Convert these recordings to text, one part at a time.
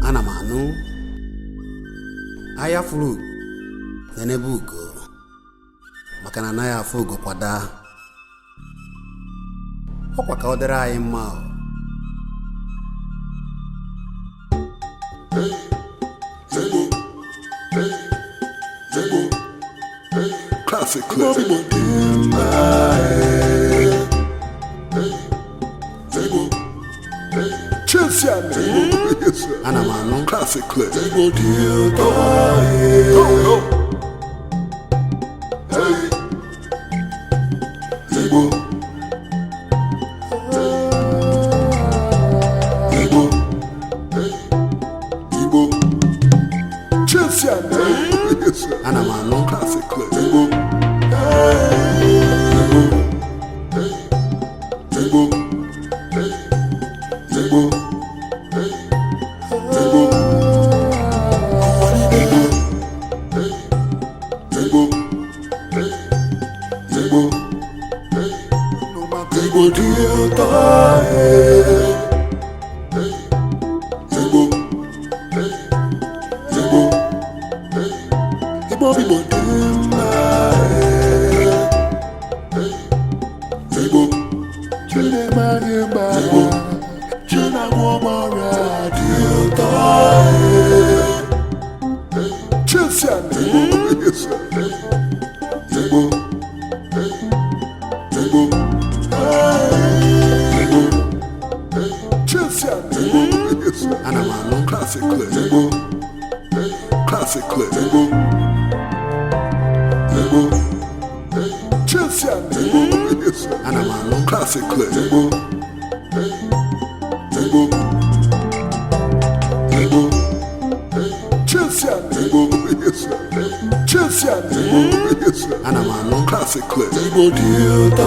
Ana m anụ ahịa furu nenebe ugo, maka na anaghị afụ ugo kwada. Ọkwa ka ọ dịrị anyị mma o. Classic clip. Ana m anụ. Classic clip. Igbo. Igbo. Igbo. Ana m anụ. Classic clip. Igbo. Igbo. Igbo. Igbo. Igbo. Igbo. Igbo. Igbo dị ụtọ. Igbo. Igbo. Igbo Igbo dị mma. Igbo. Chineke anyị mma. Igbo. Chinagwọ m ọrịa dị ụtọ. Igbo. Igbo. Igbo. Igbo. Igbo. Ana m anụ. Classic clip. Igbo. Classic clip. Igbo. Igbo. Igbo. Ana m anụ. Classic clip. Igbo. Igbo. Igbo. Igbo. Igbo. Ana m anụ. Classic clip. Igbo dị ụtọ.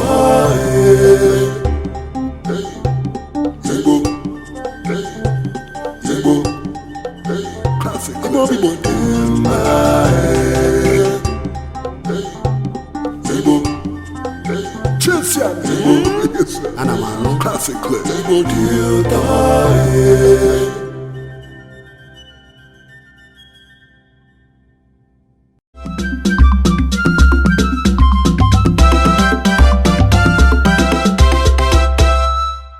Igbo. Igbo. Classic clip. Igbo Igbo dị mma. Igbo. Igbo. Ana m anụ. Classic clip. Igbo dị ụtọ.